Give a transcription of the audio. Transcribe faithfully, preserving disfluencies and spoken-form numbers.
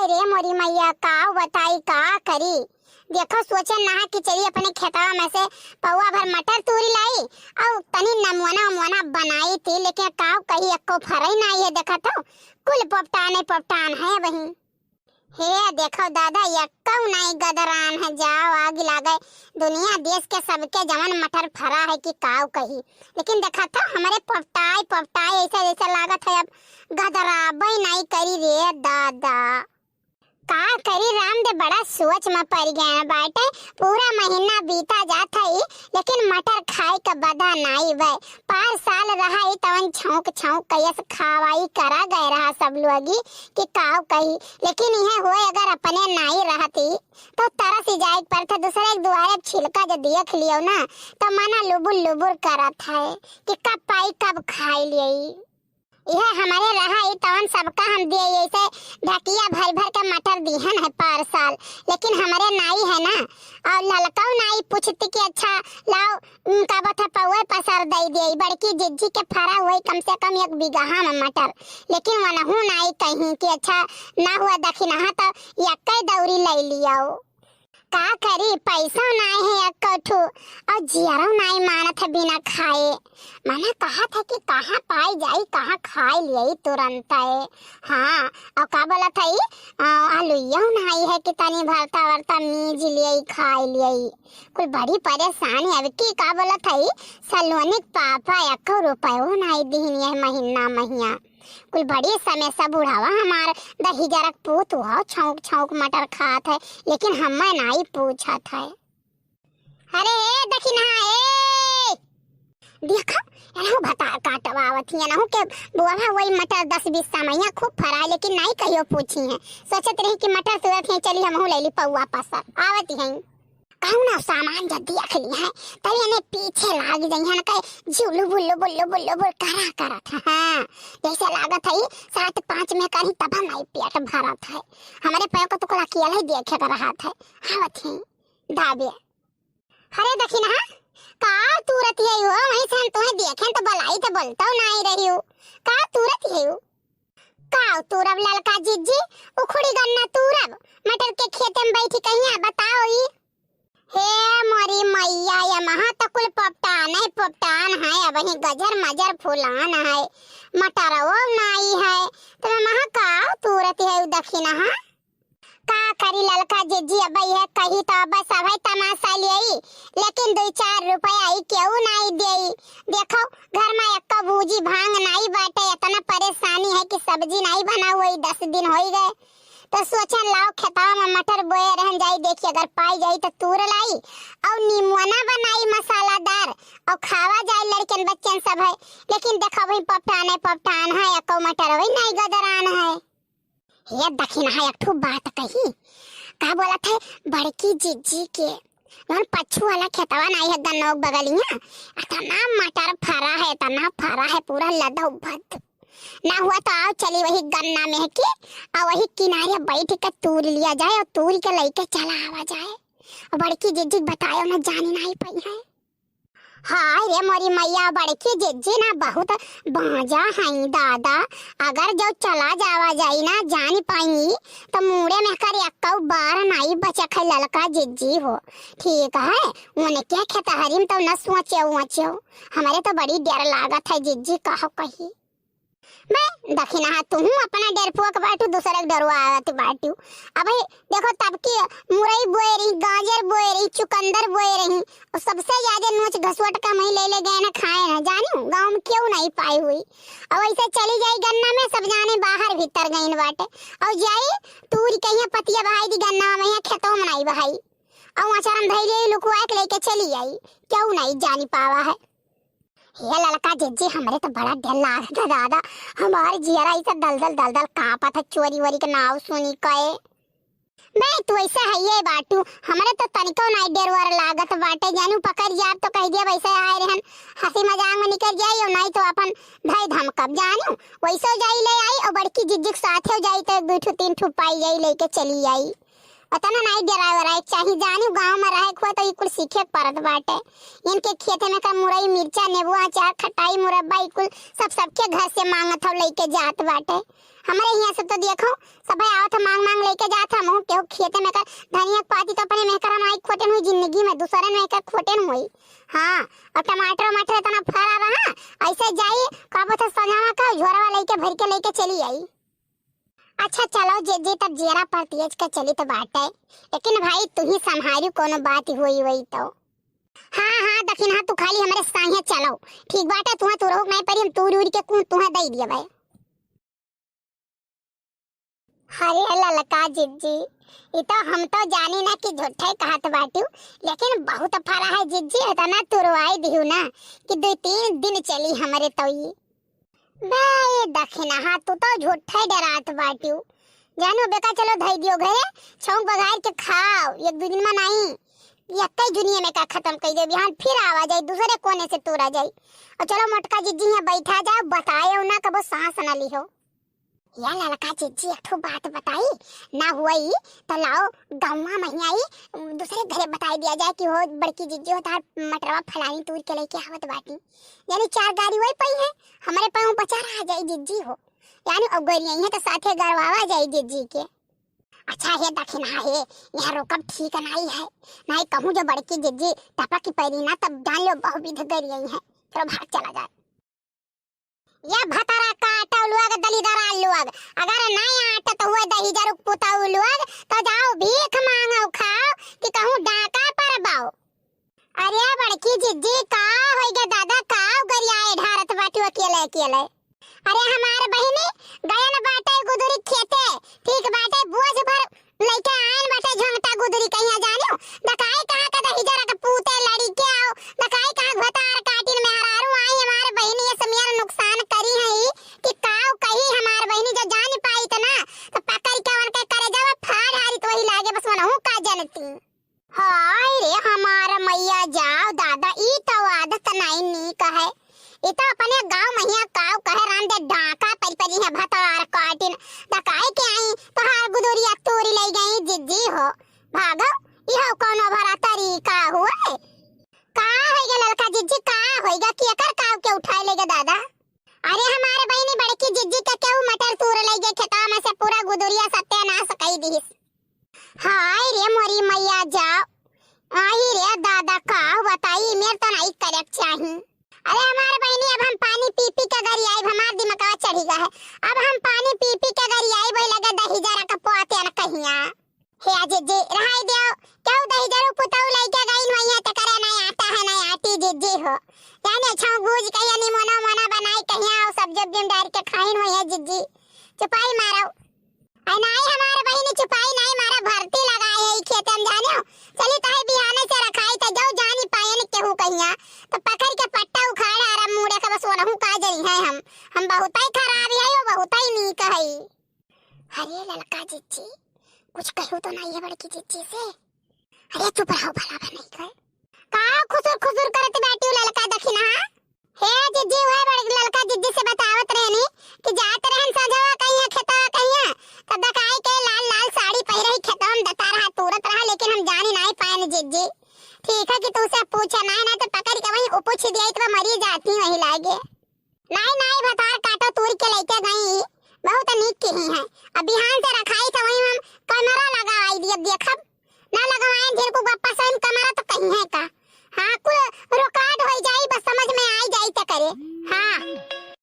रे मोरी मैया, का बताई, का करी? देखो, सोचन ना कि चली अपने खेतवा में से पौवा भर मटर तूरी लाई अउ तनी नमवना उमवना बनाई थी, लेकिन का कही, एक्को फरई नाई है। देखत हो, कुल पोपटाने पोपटान है वही। हे देखो दादा, एक्को नाई गदरान है, जाओ आग लागे। दुनिया देश के सबके जवन मटर फरा है कि काव कही, लेकिन देखत हो हमरे पोपटाई पोपटाई ऐसा जैसा लागत है अब गदराबे नाई करी रे दादा। का करी राम दे, बड़ा सोच में पड़ गए बाटे। पूरा महीना बीता जात है, लेकिन मटर खाए का बदा नाई बे। पार साल रहा है तवन छौंक छौंक कयस खावाई करा गए रहा सब लोगी कि काव कही, लेकिन यह होए अगर अपने नाई रहती तो तरस ही जाए के पड़त। दूसरे के दुआरे छिलका जो देख लियो ना तो मना लुबुर लुबुर करत है कि कब पाई कब खाई लियई। यह हमारे रहा ई तवन सबका हम दिए, ऐसे ढकिया भर भर के मटर दिहन है पर साल, लेकिन हमारे नाई है ना। और ललकऊ नाई पूछती कि अच्छा लाओ, उम, का बात है, पौवे पसर दे दिए। बड़की जिज्जी के फरा हुई कम से कम एक बीघा में मटर, लेकिन वनहू नाई कहीं कि अच्छा ना हुआ दखिनहा तो यक्के दौरी ले लियाओ। का करी, पैसो नाई है एक्को ठू, और जियरो नाई मानत है बिना खाए। मना कहत है कि कहाँ पाई जाई, कहाँ खाए लियई तुरंत है। हाँ, और का बोलत है, आ, आलूयो नाई है कि तनी भरता वरता मीज लियई, खाए लियई। कुल बड़ी परेशानी। अब की का बोलत है, सलोनी के पापा एक्को रुपयो नाई दिहन यह महीना महिया। कुल बड़ी समस्या। बुढ़ावा हमार दहिजरक पूत हुआ छौंक छौंक मटर खात है, लेकिन हमें नाई पूछत है। अरे ए दखिनहा ए, देखा, एनहु भतार काटवावत ही, एनहु के बुआवा वही मटर दस बीस समैया खूब फरा, लेकिन नाई कहियो पूछी है। सोचत रही कि मटर तुरत ही चली हमहू ले ली पौवा पसर आवत ही। कौनो सामान जब देख ली है, तब एने पीछे लाग जाई है ना, कहे, "जिउ लुबुर, लुबुर, लुबुर, लुबुर करा करत है।" हाँ, जैसे लागत है, सात पाँच में करी तब नाई पेट भरत है। हमरे पैर को तो कोला कियल है, देखे कर रहत है। आवत ही, दाबे। अरे दखिनहा, का तुरत है हो? वहीं से हम तुम्हें देखें तो बलाई तो बोलता नाई रही हो। का तुरत है हो? काव तूरब ललका जिज्जी, उखुड़ी गन्ना तूरब, मटर के खेते में बैठी कहिया बताओ ई। हे मोरी मैया, ये महा त कुल पोपटान है, पोपटान है, अबहीं गजर मजर फुलान है, मटरवो नाई है, त मैं महा काव तूरत है उ दखिनहा। का करी ललका जिज्जी, अब यह कही तो अब सभे तमाशा लियई, लेकिन दुई चार रुपया ई केहू नाई देई। देखो, घर में एक्को भूजी भांग नाई बाटे, इतना परेशानी है कि सब्जी नाई बना हुई, दस दिन होई गए। तो सोचन लाओ खेतवा में मटर बोए रहन जाई, देखी अगर पाई जाई तो तूर लाई और नीमुआ ना बनाई मसालादार और खावा जाए लड़कन बच्चन सब है। लेकिन देखो भाई पपटान है, पपटान है, एक्को मटर वही नाई गदरान है। हे दखिनहा एक ठो बात कही, का बोलत है बड़की जिज्जी के, जौन पछू वाला खेतवा नाई है गन्नों के बगलिया, इतना मटर फरा है, इतना फरा है, पूरा लदो भद। ना हुआ तो आओ चली वही गन्ना में की, आ वही किनारे बैठ के तूर लिया जाए और तूर के लेके चला आवा जाए। और बड़की जिज्जी के बतायो ना जानी नाई पाई है। हाय रे मोरी मैया, बड़की जिज्जी ना बहुत बांझा हई दादा। अगर जो चला जावा जाई ना जानी पाई तो मूड़े में कर एक्को बार नाई बचक है ललका जिज्जी हो। ठीक है, उनके खेतहरी में तो न सोचे वोचे हो। हमरे तो बड़ी डर लागत है जिज्जी, कहो कही। बे, दखिनहा, तुहूँ अपना डेरपुआ के बाटू, दूसरे के डेरवा आवत बाटू। अबे, देखो, तब की मुरई बोए रही, गाजर बोए रही, चुकंदर बोए रही, और सबसे ज्यादा नोच घसोट का मही ले ले गए ना खाए ना, जानी गाँव में क्यों नहीं पाई हुई। और वैसे चली जाई गन्ना में, सब जाने बाहर भीतर गईन बाटे। और जाई तूरी कहिया पतिया बहाई दी गन्ना में, यहाँ खेतों में नहीं बहाई। और वहाँ चरम धैले लुकुआ के लेके चली आई, क्यों नहीं जानी पावा है। हे ललका जिज्जी, हमरे तो बड़ा डर लागत है दादा, हमार जियरा ऐसे दलदल दलदल कांपत है, चोरी वोरी के नाव सुनी कए। बे, तू ऐसे है ये बाटू, हमरे तो तनिको नाई डर वर लागत बाटे, जानू पकड़ जाब तो कह दिया वैसे आए रहन, हंसी मजाक में निकल जाई और नाई तो अपन धई धमकब, जानू वैसे जाई ले आई और बड़की जिज्जी के साथे जाई तो एक दो ठू तीन ठू पाई जाई लेके चली आई। अतना नाई डराए वराए के चाही, जानी गाँव में रहे के हुआ तो ई कुल सीखे के परत बाटे। इनके खेते में का मुरई, मिर्चा, नेबुआ, अचार, खटाई, मुरब्बा, ई कुल सब सबके घर से मांगत हव, लेके जात बाटे। हमरे हियाँ से तो देखो, सभे आवत है माँग माँग लइके जात है, हमहू केहू खेते में कर धनिया के पाती तो अपने मेहकरा नाई खोटेन हुई जिंदगी में, दूसरे में कर खोटेन हुई। हाँ, और टमाटर वमाटर इतना फरा रहा, ऐसे जाई, कहबो तो सजावा का झोरवा लइके भर के लइके चली आई। अच्छा चलो जिज्जी, तब जियरा पर तेज के चली तो बाटे, लेकिन भाई तू ही संभारी कोनो बात होई होई तो। हाँ हाँ दखिनहा, तू खाली हमरे साहे चलो, ठीक बाटे, तुहा तू रहो नहीं परी, हम तूर उर के कून तुहा दई दिया भाई। अरे ललका जिज्जी, ई तो हम तो जानी ना कि झूठे कहत बाटू, लेकिन बहुत फरा है जिज्जी, इतना तुरवाई दिहू ना कि दो तीन दिन चली हमरे तो ई। बे, ये दखिनहा, तू तो झूठे डरात बाटू। जानो बेका, चलो धई दियो घरे, छौंक बघार के खाओ, एक दो दिन में नहीं, यक्के जुनिये में का खत्म कर दे, बिहान फिर आवा जाई, दूसरे कोने से तोरा जाई। और चलो मोटका जिज्जी यहाँ बैठा जाओ, बताए ना कबो सांस ना लिहो। या ललका जिज्जी, एक ठो बात बताई, ना हुई तो लाओ गौवा में ही आई, दूसरे घरे बताई दिया जाए कि हो बड़की जिज्जी हो तार मटरवा फलानी तूर के लेके आवत बाटी, यानी चार गाड़ी वही पई है, हमरे पाँव बचा रहा जाई जिज्जी हो, यानी अब गरिया है तो साथे गरवावा जाई जिज्जी के। अच्छा हे दखिनहा हे, यहाँ रोकब ठीक नाई है, नाई कहूँ जो बड़की जिज्जी टपक की पैरी ना तब जान लो बहुविध गरिया है, चलो भाग चला जाए। ये भतरा काटो लोग, दलिदरा लोग, अगर नाई आटत हुए दहिजरुक पुतऊ लोग, तो जाओ भीख मांगो खाओ कि कहूँ डाका पर बाओ। अरे बड़की जिज्जी, का होई गे दादा, का गरियाए ढारत बाटू अकेले अकेले? अरे हमार बहिनी गयन बाटे गुदुरी खेते, ठीक बाटे, बोझ भर लइके आयन बाटे झोंगटा गुदुरी कहिया जानियो, दकाई कहाँ का दहिजरा के पूते लड़ी के आओ, दकाई कहाँ घोतार काटिन मेहरारू आई हमार बहिनी ये समियर नुकसान करी है ई कि काव कही हमार बहिनी जो जानी पाई त ना, तो पकड़ के उनके करे जावा फाड़ हारी तो वही लागे बस वनहु का जनती। हाय रे हमार मैया जाओ दादा, ई तो आदत नाई नीक है। ई तो अपने गाँव महिया काव कहे राम दे डाका परि परि है भतार काटिन। दकाई के आई तोहार गुदुरिया तोरी लई गई जिज्जी हो। भागो, इहो कौनो भला तरीका हुए? का होइगा ललका जिज्जी, का होइगा कि एकर काव के उठाए लेगा दादा? अरे हमार बहिनी बड़की जिज्जी के केहू मटर तूर लई गए खेतवा में से पूरा गुदुरिया सत्यानाश कई दिहिस। हाय रे मोरी मैया जाओ। आई रे दादा, का बताई, मेर तो नाई करे के चाही। अरे हमार बहिनी, अब हम पानी पी पी के गरियाई, हमार दिमकवा चढ़ी गा है। अब हम पानी पी पी के गरियाई, वही लगे दहिजरा का पोते न कहिया। हे जिज्जी, रहाई दियो, केहू दहिजरू पुतऊ लइके गइन होइहे, त करे नाई आटा है, नाई आटी जिज्जी हो। यानी अच्छा गूज कहिया निमोना मोना बनाई कहिया, और सब्जी उब्जी में डाल के खाइन होइहे जिज्जी। चुपाई मारो। अरे नाई हमार बहिनी चुपाई नाई मारा, भर्ती लगाए है ई खेते में जानियो। चली तहे बिहाने से रखाई त जो जानी पायन केहू कहिया, त पकड़ के पट्टा उखाड़ आरा मूड़े के बस वनहु का जई है हम। हम बहुतई खराब है, वो बहुतई नीक है। अरे ललका जिज्जी, कुछ कहू तो नाई है बड़की जिज्जी से? अरे चुप रहो भला बा नहीं कहे। का खुसुर खुसुर करत बाटियो ललका दखिनहा? हे जिज्जी, वह बड़ ललका जिज्जी से बतावत रहनी कि जात रहन संझवा कहिया खेतवा कहिया, तब दकाई के लाल लाल साड़ी पहिरे ही खेतवा में दता रहा, तूरत रहा, लेकिन हम जानी नाई पायन जिज्जी। ठीक है कि तू से पूछे नाई, ना तो पकड़ के वहीं उपुछ दिया तो मरी जाती वहीं लागे। नाई नाई भतार काटो तूर के लइके गई, बहुत नीक किही है।